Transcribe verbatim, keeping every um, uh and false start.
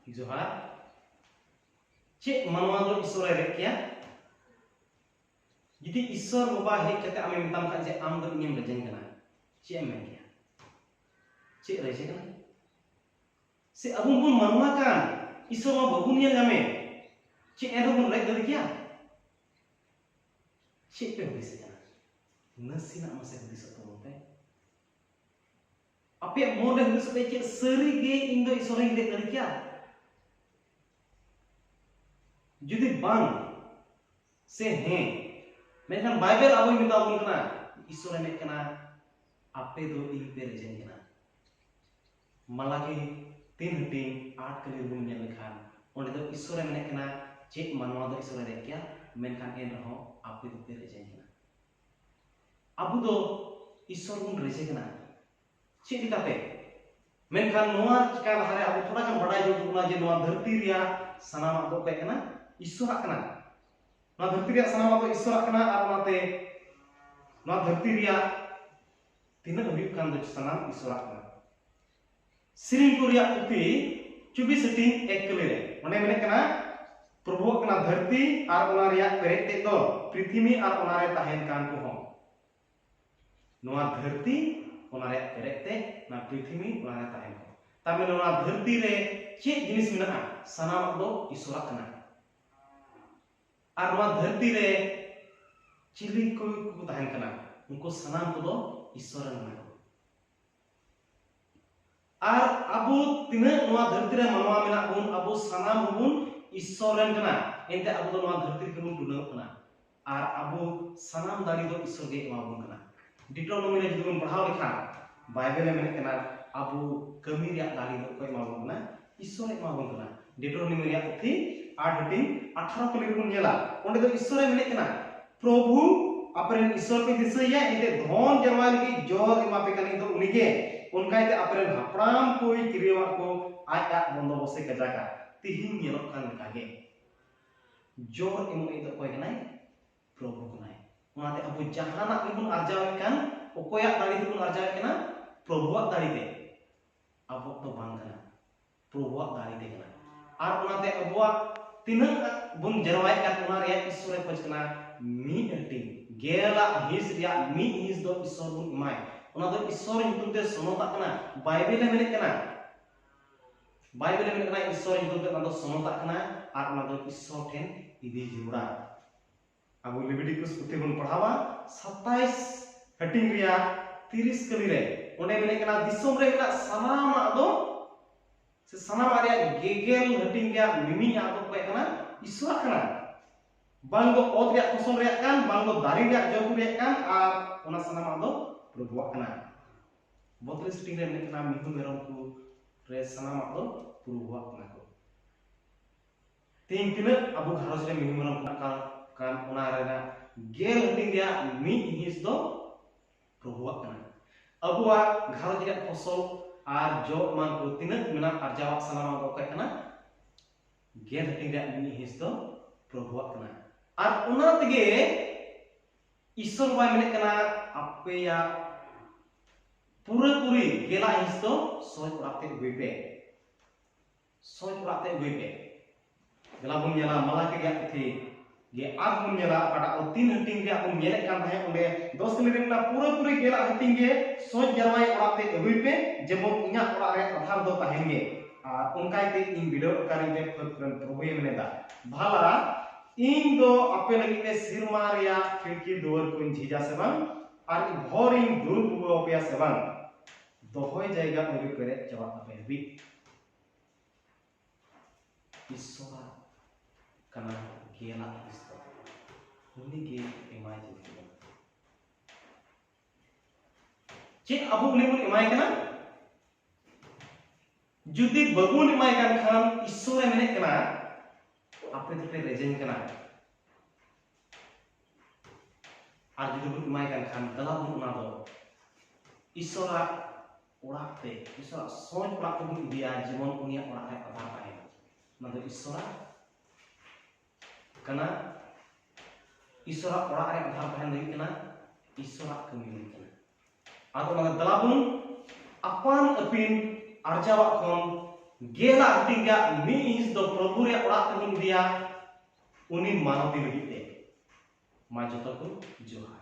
ᱡᱚᱦᱟᱨ᱾ ᱪᱮᱫ ᱢᱟᱱᱣᱟ ᱫᱚ ᱤᱥᱥᱚᱨᱮ ᱨᱮᱡ ᱠᱮᱭᱟ? ᱡᱩᱫᱤ ᱤᱥᱥᱚᱨ ᱵᱟᱵᱟ ᱦᱮᱡ ᱠᱟᱛᱮ ᱟᱢᱮ ᱢᱮᱛᱟᱢ ᱠᱷᱟᱱ ᱡᱮ ᱟᱢ ᱫᱚ ᱤᱧᱮᱢ ᱨᱮᱡᱮᱧ ᱠᱟᱱᱟ, ᱪᱮᱫ ᱮᱢ ᱢᱮᱱ ᱠᱮᱭᱟ? ᱪᱮᱫ ᱨᱮᱡᱮ ᱠᱟᱱᱟ? ᱥᱮ ᱟᱵᱚ ᱵᱚᱱ ᱢᱟᱱᱣᱟ ᱠᱟᱱ, ᱤᱥᱥᱚᱨ ᱢᱟ ᱵᱟᱵᱚᱱ ᱧᱮᱞ ᱧᱟᱢᱮ, ᱪᱮᱫ ᱮᱱ ᱨᱮᱦᱚᱸ ᱵᱚᱱ ᱨᱮᱡ ᱫᱟᱲᱮ ᱠᱮᱭᱟ? ᱪᱮᱫ ᱯᱮ ᱦᱩᱫᱤᱥᱮᱫ ᱠᱟᱱᱟ? ᱱᱟᱥᱮᱱᱟᱜ ᱢᱟᱥᱮ ᱦᱩᱫᱤᱥᱚᱜ ᱛᱟᱵᱚᱱ ᱯᱮ᱾ ᱟᱯᱮᱭᱟᱜ ᱢᱚᱱ ᱨᱮ ᱦᱩᱫᱤᱥᱚᱜ ᱯᱮ, ᱪᱮᱫ ᱥᱟᱹᱨᱤ ᱜᱮ ᱤᱧ ᱫᱚ ᱤᱥᱥᱚᱨᱤᱧ ᱨᱮᱡ ᱫᱟᱲᱮ ᱠᱮᱭᱟ? ᱡᱩᱫᱤ ᱵᱟᱝ ᱥᱮ ᱦᱮᱸ, ᱢᱮᱱᱠᱷᱟᱱ ᱵᱟᱭᱵᱮᱞ ᱟᱵᱚᱭ ᱢᱮᱛᱟ ᱵᱚᱱ ᱠᱟᱱᱟ, ᱤᱥᱥᱚᱨᱮ ᱢᱮᱱ ᱠᱟᱱᱟ, ᱟᱯᱮ ᱫᱚ ᱤᱧ ᱯᱮ ᱨᱮᱡᱮᱧ ᱠᱟᱱᱟ᱾ ᱢᱟᱞᱟᱠᱤ ᱛᱤᱱ ᱦᱟᱹᱴᱤᱧ ᱟᱴ ᱠᱟᱹᱞᱤ ᱨᱮᱵᱚᱱ ᱧᱮᱞ ᱞᱮᱠᱷᱟᱱ, ᱚᱸᱰᱮ ᱫᱚ ᱤᱥᱥᱚᱨᱮ ᱢᱮᱱᱮᱫ ᱠᱟᱱᱟ, ᱪᱮᱫ ᱢᱟᱱᱣᱟ ᱫᱚ ᱤᱥᱥᱚᱨᱮ ᱨᱮᱡ ᱠᱮᱭᱟ? ᱢᱮᱱᱠᱷᱟᱱ ᱮᱱ ᱨᱮᱦᱚᱸ ᱟᱯᱮ ᱫᱚᱯᱮ ᱨᱮᱡᱮᱧ ᱠᱟᱱᱟ᱾ ᱟᱵᱚ ᱫᱚ ᱤᱥᱥᱚᱨ ᱵᱚᱱ ᱨᱮᱡᱮ ᱠᱟᱱᱟ᱾ ᱪᱮᱫ ᱞᱮᱠᱟᱛᱮ? ᱢᱮᱱᱠᱷᱟᱱ ᱱᱚᱣᱟ ᱪᱤᱠᱟ ᱞᱟᱦᱟᱨᱮ ᱟᱵᱚ ᱛᱷᱚᱲᱟ ᱜᱟᱱ ᱵᱟᱰᱟᱭ ᱡᱟᱹᱨᱩᱲ ᱵᱚᱱᱟ ᱡᱮ ᱱᱚᱣᱟ ᱫᱷᱟᱹᱨᱛᱤ ᱨᱮᱭᱟᱜ ᱥᱟᱱᱟᱢᱟᱜ ᱫᱚ ᱚᱠᱚᱭᱟᱜ ᱠᱟᱱᱟ? ᱤᱥᱥᱚᱨᱟᱜ ᱠᱟᱱᱟ᱾ ᱱᱚᱣᱟ ᱫᱷᱟᱹᱨᱛᱤ ᱨᱮᱭᱟᱜ ᱥᱟᱱᱟᱢᱟᱜ ᱫᱚ ᱤᱥᱥᱚᱨᱟᱜ ᱠᱟᱱᱟ, ᱟᱨ ᱚᱱᱟᱛᱮ ᱱᱚᱣᱟ ᱫᱷᱟᱹᱨᱛᱤ ᱨᱮᱭᱟᱜ ᱛᱤᱱᱟᱹᱜ ᱦᱩᱭᱩᱜ ᱠᱟᱱ ᱫᱚ ᱥᱟᱱᱟᱢ ᱤᱥᱥᱚᱨᱟᱜ ᱠᱟᱱᱟ᱾ ᱥᱮᱨᱮᱧ ᱠᱚ ᱨᱮᱭᱟᱜ ᱯᱩᱛᱷᱤ ᱪᱚᱵᱵᱤᱥ ᱦᱟᱹᱴᱤᱧ ᱮᱠ ᱠᱟᱹᱞᱤ ᱨᱮ ᱚᱸᱰᱮ ᱢᱮᱱᱮᱫ ᱠᱟᱱᱟ, ᱯᱨᱚᱵᱷᱩᱣᱟᱜ ᱠᱟᱱᱟ ᱫᱷᱟᱹᱨᱛᱤ ᱟᱨ ᱚᱱᱟ ᱨᱮᱭᱟᱜ ᱯᱮᱨᱮᱡ ᱛᱮᱫ ᱫᱚ, ᱯᱨᱤᱛᱷᱤᱢᱤ ᱟᱨ ᱚᱱᱟ ᱨᱮ ᱛᱟᱦᱮᱱ ᱠᱟᱱ ᱠᱚᱦᱚᱸ᱾ ᱱᱚᱣᱟ ᱫᱷᱟᱹᱨᱛᱤ, ᱚᱱᱟ ᱨᱮᱭᱟᱜ ᱯᱮᱨᱮᱡ ᱛᱮ, ᱱᱚᱣᱟ ᱯᱨᱤᱛᱷᱤᱢᱤ, ᱚᱱᱟ ᱨᱮ ᱛᱟᱦᱮᱱ ᱠᱚ᱾ ᱛᱟᱨ ᱢᱟᱱᱮ ᱱᱚᱣᱟ ᱫᱷᱟᱹᱨᱛᱤ ᱨᱮ ᱪᱮᱫ ᱡᱤᱱᱤᱥ ᱢᱮᱱᱟᱜᱼᱟ? ᱥᱟᱱᱟᱢᱟᱜ ᱫᱚ ᱤᱥᱥᱚᱨᱟᱜ ᱠᱟᱱᱟ᱾ ᱟᱨ ᱱᱚᱣᱟ ᱫᱷᱟᱹᱨᱛᱤ ᱨᱮ ᱪᱤᱞᱤ ᱠᱚ ᱠᱚ ᱛᱟᱦᱮᱱ ᱠᱟᱱᱟ? ᱩᱱᱠᱩ ᱥᱟᱱᱟᱢ ᱠᱚᱫᱚ ᱤᱥᱥᱚᱨ ᱨᱮᱱ ᱠᱟᱱᱟ ᱠᱚ᱾ ᱟᱨ ᱟᱵᱚ ᱛᱤᱱᱟᱹᱜ ᱱᱚᱣᱟ ᱫᱷᱟᱹᱨᱛᱤ ᱨᱮ ᱢᱟᱱᱣᱟ ᱢᱮᱱᱟᱜ ᱵᱚᱱ, ᱟᱵᱚ ᱥᱟᱱᱟᱢ ᱦᱚᱸᱵᱚᱱ ᱤᱥᱥᱚᱨ ᱨᱮᱱ ᱠᱟᱱᱟ᱾ ᱮᱱᱛᱮ ᱟᱵᱚ ᱫᱚ ᱱᱚᱣᱟ ᱫᱷᱟᱹᱨᱛᱤ ᱨᱮᱜᱮ ᱵᱚᱱ ᱴᱩᱰᱟᱹᱝᱚᱜ ᱠᱟᱱᱟ᱾ ᱟᱨ ᱟᱵᱚ ᱥᱟᱱᱟᱢ ᱫᱟᱲᱮ ᱫᱚ ᱤᱥᱥᱚᱨ ᱜᱮ ᱮᱢᱟ ᱵᱚᱱ ᱠᱟᱱᱟ᱾ ᱰᱤᱴᱨᱳᱱᱚᱢᱤ ᱨᱮ ᱡᱩᱫᱤ ᱵᱚᱱ ᱯᱟᱲᱦᱟᱣ ᱞᱮᱠᱷᱟᱱ, ᱵᱟᱭᱵᱮᱞ ᱮ ᱢᱮᱱᱮᱫ ᱠᱟᱱᱟ, ᱟᱵᱚ ᱠᱟᱹᱢᱤ ᱨᱮᱭᱟᱜ ᱫᱟᱲᱮ ᱫᱚ ᱚᱠᱚᱭ ᱮᱢᱟ ᱵᱚᱱ ᱠᱟᱱᱟ? ᱤᱥᱥᱚᱨ ᱮ ᱮᱢᱟ ᱵᱚᱱ ᱠᱟᱱᱟ᱾ ᱰᱤᱴᱨᱳᱱᱚᱢᱤ ᱨᱮᱭᱟᱜ ᱯᱩᱛᱷᱤ ᱟᱴ ᱦᱟᱹᱴᱤᱧ ᱟᱴᱷᱟᱨᱚ ᱠᱟᱹᱞᱤ ᱨᱮᱵᱚᱱ ᱧᱮᱞᱟ, ᱚᱸᱰᱮ ᱫᱚ ᱤᱥᱥᱚᱨ ᱮ ᱢᱮᱱᱮᱫ ᱠᱟᱱᱟ, ᱯᱨᱚᱵᱷᱩ ᱟᱯᱮᱨᱮᱱ ᱤᱥᱥᱚᱨ ᱯᱮ ᱫᱤᱥᱟᱹᱭᱟ, ᱮᱱᱛᱮ ᱫᱷᱚᱱ ᱡᱟᱨᱣᱟᱭ ᱞᱟᱹᱜᱤᱫ ᱡᱚᱨ ᱮᱢᱟ ᱯᱮ ᱠᱟᱱᱤᱡ ᱫᱚ ᱩᱱᱤᱜᱮ᱾ ᱚᱱᱠᱟᱭᱛᱮ ᱟᱯᱮᱨᱮᱱ ᱦᱟᱯᱲᱟᱢ ᱠᱚᱭ ᱠᱤᱨᱤᱭᱟᱹᱣᱟᱜ ᱠᱚ ᱟᱡ ᱟᱡ ᱵᱚᱱᱫᱚᱵᱚᱥᱮ ᱠᱟᱡᱟᱠᱟ᱾ ᱛᱤᱦᱤᱧ ᱧᱮᱞᱚᱜ ᱠᱟᱱ ᱞᱮᱠᱟᱜᱮ ᱡᱚᱨ ᱮᱢᱚᱜ ᱤᱡ ᱫᱚ ᱚᱠᱚᱭ ᱠᱟᱱᱟᱭ? ᱯᱨᱚᱵᱷᱩ ᱠᱟᱱᱟᱭ᱾ ᱚᱱᱟᱛᱮ ᱟᱵᱚ ᱡᱟᱦᱟᱱᱟᱜ ᱜᱮᱵᱚᱱ ᱟᱨᱡᱟᱣᱮᱫ ᱠᱟᱱ, ᱚᱠᱚᱭᱟᱜ ᱫᱟᱲᱮ ᱛᱮᱵᱚᱱ ᱟᱨᱡᱟᱣᱮᱫ ᱠᱟᱱᱟ? ᱯᱨᱚᱵᱷᱩᱣᱟᱜ ᱫᱟᱲᱮ ᱛᱮ᱾ ᱟᱵᱚᱣᱟᱜ ᱫᱚ ᱵᱟᱝ ᱠᱟᱱᱟ᱾ ᱯᱨᱚᱵᱷᱩᱣᱟᱜ ᱫᱟᱲᱮ ᱛᱮ ᱠᱟᱱᱟ᱾ ᱟᱨ ᱚᱱᱟᱛᱮ ᱟᱵᱚᱣᱟᱜ ᱛᱤᱱᱟᱹᱜ ᱵᱚᱱ ᱡᱟᱨᱣᱟᱭᱮᱫ ᱠᱟᱱ, ᱚᱱᱟ ᱨᱮᱭᱟᱜ ᱤᱥᱥᱚᱨᱮ ᱠᱷᱚᱡᱽ ᱠᱟᱱᱟ ᱢᱤᱫ ᱦᱟᱹᱴᱤᱧ, ᱜᱮᱞᱟᱜ ᱦᱤᱸᱥ ᱨᱮᱭᱟᱜ ᱢᱤᱫ ᱦᱤᱸᱥ ᱫᱚ ᱤᱥᱥᱚᱨ ᱵᱚᱱ ᱮᱢᱟᱭ᱾ ᱚᱱᱟ ᱫᱚ ᱤᱥᱥᱚᱨ ᱧᱩᱛᱩᱢ ᱛᱮ ᱥᱚᱱᱚᱛᱟᱜ ᱠᱟᱱᱟ᱾ ᱵᱟᱭᱵᱮᱞ ᱮ ᱢᱮᱱᱮᱫ ᱠᱟᱱᱟ, ᱵᱟᱭᱵᱮᱞ ᱮ ᱢᱮᱱᱮᱫ ᱠᱟᱱᱟ, ᱤᱥᱥᱚᱨ ᱧᱩᱛᱩᱢ ᱛᱮ ᱚᱱᱟ ᱫᱚ ᱥᱚᱱᱚᱛᱟᱜ ᱠᱟᱱᱟ ᱟᱨ ᱚᱱᱟ ᱫᱚ ᱤᱥᱥᱚᱨ ᱴᱷᱮᱱ ᱤᱫᱤ ᱡᱟᱹᱨᱩᱲᱟ᱾ ᱟᱵᱚ ᱞᱮᱵᱤᱴᱤᱠᱩᱥ ᱯᱩᱛᱷᱤ ᱵᱚᱱ ᱯᱟᱲᱦᱟᱣᱟ, ᱥᱟᱛᱟᱭᱤᱥ ᱦᱟᱹᱴᱤᱧ ᱨᱮᱭᱟᱜ ᱛᱤᱨᱤᱥ ᱠᱟᱹᱞᱤ ᱨᱮ, ᱚᱸᱰᱮ ᱢᱮᱱᱮᱫ ᱠᱟᱱᱟ, ᱫᱤᱥᱚᱢ ᱨᱮ ᱢᱮᱱᱟᱜ ᱥᱟᱱᱟᱢᱟᱜ ᱫᱚ, ᱥᱮ ᱥᱟᱱᱟᱢᱟᱜ ᱨᱮᱭᱟᱜ ᱜᱮᱜᱮᱞ ᱦᱟᱹᱴᱤᱧ ᱨᱮᱭᱟᱜ ᱢᱤᱢᱤᱫ ᱟᱜ ᱫᱚ ᱚᱠᱚᱭᱟᱜ ᱠᱟᱱᱟ? ᱤᱥᱥᱚᱨᱟᱜ ᱠᱟᱱᱟ᱾ ᱵᱟᱝ ᱫᱚ ᱚᱛ ᱨᱮᱭᱟᱜ ᱯᱷᱚᱥᱚᱞ ᱨᱮᱭᱟᱜ ᱠᱟᱱ, ᱵᱟᱝ ᱫᱚ ᱫᱟᱨᱮ ᱨᱮᱭᱟᱜ ᱡᱚ ᱠᱚ ᱨᱮᱭᱟᱜ ᱠᱟᱱ, ᱟᱨ ᱚᱱᱟ ᱥᱟᱱᱟᱢᱟᱜ ᱫᱚ ᱯᱨᱚᱵᱷᱩᱣᱟᱜ ᱠᱟᱱᱟ᱾ ᱵᱚᱛᱨᱤᱥ ᱦᱟᱹᱴᱤᱧ ᱨᱮ ᱢᱮᱱᱮᱫ ᱠᱟᱱᱟ, ᱢᱤᱦᱩ ᱢᱮᱨᱚᱢ ᱠᱚ ᱨᱮ ᱥᱟᱱᱟᱢᱟᱜ ᱫᱚ ᱯᱨᱚᱵᱷᱩᱣᱟᱜ ᱠᱟᱱᱟ ᱠᱚ᱾ ᱛᱮᱦᱮᱧ ᱛᱤᱱᱟᱹᱜ ᱟᱵᱚ ᱜᱷᱟᱨᱚᱸᱡᱽ ᱨᱮ ᱢᱤᱦᱩ ᱢᱮᱨᱚᱢ ᱠᱚ ᱢᱮᱱᱟᱜ ᱠᱟᱱ, ᱚᱱᱟ ᱨᱮᱱᱟᱜ ᱜᱮᱞ ᱦᱟᱹᱴᱤᱧ ᱨᱮᱭᱟᱜ ᱢᱤᱫ ᱦᱤᱸᱥ ᱫᱚ ᱯᱨᱚᱵᱷᱩᱣᱟᱜ ᱠᱟᱱᱟ᱾ ᱟᱵᱚᱣᱟᱜ ᱜᱷᱟᱨᱚᱸᱡᱽ ᱨᱮᱭᱟᱜ ᱯᱷᱚᱥᱚᱞ ᱟᱨ ᱡᱚ ᱮᱢᱟᱱ ᱠᱚ ᱛᱤᱱᱟᱹᱜ ᱢᱮᱱᱟᱜ, ᱟᱨᱡᱟᱣᱟᱜ ᱥᱟᱱᱟᱢᱟᱜ ᱫᱚ ᱚᱠᱚᱭ ᱠᱟᱱᱟ? ᱜᱮᱞ ᱦᱟᱹᱴᱤᱧ ᱨᱮᱭᱟᱜ ᱢᱤᱫ ᱦᱤᱸᱥ ᱫᱚ ᱯᱨᱚᱵᱷᱩᱣᱟᱜ ᱠᱟᱱᱟ᱾ ᱟᱨ ᱚᱱᱟ ᱛᱮᱜᱮ ᱤᱥᱥᱚᱨ ᱵᱟᱭ ᱢᱮᱱᱮᱫ ᱠᱟᱱᱟ, ᱟᱯᱮᱭᱟᱜ ᱯᱩᱨᱟᱹᱯᱩᱨᱤ ᱜᱮᱞᱟᱜ ᱦᱤᱸᱥ ᱫᱚ ᱥᱚᱦᱚᱡ ᱚᱲᱟᱜ ᱛᱮ ᱟᱹᱜᱩᱭ ᱯᱮ, ᱥᱚᱦᱚᱡ ᱚᱲᱟᱜ ᱛᱮ ᱟᱹᱜᱩᱭ ᱯᱮ᱾ ᱫᱮᱞᱟ ᱵᱚᱱ ᱧᱮᱞᱟ ᱢᱟᱞᱟᱠᱤ ᱨᱮᱭᱟᱜ ᱯᱩᱛᱷᱤ ᱜᱮ ᱟᱨ ᱵᱚᱱ ᱧᱮᱞᱟ, ᱚᱠᱟᱴᱟᱜ ᱫᱚ ᱛᱤᱱ ᱦᱟᱹᱴᱤᱧ ᱨᱮᱭᱟᱜ ᱵᱚᱱ ᱧᱮᱞᱮᱫ ᱠᱟᱱ ᱛᱟᱦᱮᱸᱫ, ᱚᱸᱰᱮ ᱫᱚᱥ ᱠᱟᱹᱞᱤ ᱨᱮ ᱢᱮᱱᱟᱜᱼᱟ, ᱯᱩᱨᱟᱹᱯᱩᱨᱤ ᱜᱮᱞᱟᱜ ᱦᱟᱹᱴᱤᱧ ᱜᱮ ᱥᱚᱦᱚᱡ ᱡᱟᱨᱣᱟᱭ ᱚᱲᱟᱜ ᱛᱮ ᱟᱹᱜᱩᱭ ᱯᱮ, ᱡᱮᱢᱚᱱ ᱤᱧᱟᱹᱜ ᱚᱲᱟᱜ ᱨᱮ ᱟᱫᱷᱟᱨ ᱫᱚ ᱛᱟᱦᱮᱱ ᱜᱮ᱾ ᱟᱨ ᱚᱱᱠᱟᱭ ᱛᱮ ᱤᱧ ᱵᱤᱰᱟᱹᱣ ᱟᱠᱟᱫᱤᱧ ᱛᱮ ᱯᱷᱟᱹᱫ ᱨᱮᱱ ᱯᱨᱚᱵᱷᱩᱭ ᱢᱮᱱᱮᱫᱟ, ᱵᱷᱟᱞᱟ ᱤᱧ ᱫᱚ ᱟᱯᱮ ᱞᱟᱹᱜᱤᱫ ᱛᱮ ᱥᱮᱨᱢᱟ ᱨᱮᱭᱟᱜ ᱠᱷᱤᱲᱠᱤ ᱫᱩᱣᱟᱹᱨ ᱠᱚᱧ ᱡᱷᱤᱡᱟ ᱥᱮ ᱵᱟᱝ? ᱟᱨ ᱦᱚᱨᱤᱧ ᱫᱩᱞ ᱩᱵᱟᱹᱣ ᱟᱯᱮᱭᱟ ᱥᱮ ᱵᱟᱝ? ᱫᱚᱦᱚᱭ ᱡᱟᱭᱜᱟ ᱟᱹᱣᱨᱤ ᱯᱮᱨᱮᱡ ᱪᱟᱵᱟᱜ ᱛᱟᱯᱮ ᱦᱟᱹᱵᱤᱡ᱾ ᱤᱥᱥᱚᱨᱟᱜ ᱠᱟᱱᱟ ᱜᱮᱞᱟᱜ ᱦᱤᱸᱥ ᱫᱚ᱾ ᱩᱱᱤ ᱜᱮ ᱮᱢᱟᱭ ᱡᱟᱹᱨᱩᱲ ᱠᱟᱱᱟ᱾ ᱪᱮᱫ ᱟᱵᱚ ᱩᱱᱤ ᱵᱚᱱ ᱮᱢᱟᱭ ᱠᱟᱱᱟ? ᱡᱩᱫᱤ ᱵᱟᱵᱚᱱ ᱮᱢᱟᱭ ᱠᱟᱱ ᱠᱷᱟᱱ, ᱤᱥᱥᱚᱨᱮ ᱢᱮᱱᱮᱫ ᱠᱟᱱᱟ, ᱟᱯᱮ ᱫᱚᱯᱮ ᱨᱮᱡᱮᱧ ᱠᱟᱱᱟ᱾ ᱟᱨ ᱡᱩᱫᱤ ᱵᱚᱱ ᱮᱢᱟᱭ ᱠᱟᱱ ᱠᱷᱟᱱ, ᱫᱮᱞᱟ ᱵᱚᱱ ᱚᱱᱟ ᱫᱚ ᱤᱥᱥᱚᱨᱟᱜ ᱚᱲᱟᱜ ᱛᱮ, ᱤᱥᱥᱚᱨᱟᱜ ᱥᱚᱦᱚᱡ ᱚᱲᱟᱜ ᱛᱮᱵᱚᱱ ᱤᱫᱤᱭᱟ, ᱡᱮᱢᱚᱱ ᱩᱱᱤᱭᱟᱜ ᱚᱲᱟᱜ ᱨᱮ ᱟᱫᱷᱟᱨ ᱛᱟᱦᱮᱱᱟ᱾ ᱚᱱᱟ ᱫᱚ ᱤᱥᱥᱚᱨᱟᱜ ᱠᱟᱱᱟ, ᱤᱥᱥᱚᱨᱟᱜ ᱚᱲᱟᱜ ᱨᱮ ᱟᱫᱷᱟᱨ ᱛᱟᱦᱮᱱ ᱞᱟᱹᱜᱤᱫ ᱠᱟᱱᱟ, ᱤᱥᱥᱚᱨᱟᱜ ᱠᱟᱹᱢᱤ ᱞᱟᱹᱜᱤᱫ ᱠᱟᱱᱟ᱾ ᱟᱫᱚ ᱚᱱᱟ ᱫᱮᱞᱟ ᱵᱚᱱ ᱟᱯᱟᱱ ᱟᱹᱯᱤᱱ ᱟᱨᱡᱟᱣᱟᱜ ᱠᱷᱚᱱ ᱜᱮᱞᱟᱜ ᱦᱟᱹᱴᱤᱧ ᱠᱟᱜ ᱢᱤᱫ ᱦᱤᱸᱥ ᱫᱚ ᱯᱨᱚᱵᱷᱩ ᱨᱮᱭᱟᱜ ᱚᱲᱟᱜ ᱛᱮᱵᱚᱱ ᱤᱫᱤᱭᱟ, ᱩᱱᱤ ᱢᱟᱱᱚᱛᱤ ᱞᱟᱹᱜᱤᱫ ᱛᱮ᱾ ᱢᱟ ᱡᱚᱛᱚ ᱠᱚ ᱡᱚᱦᱟᱨ᱾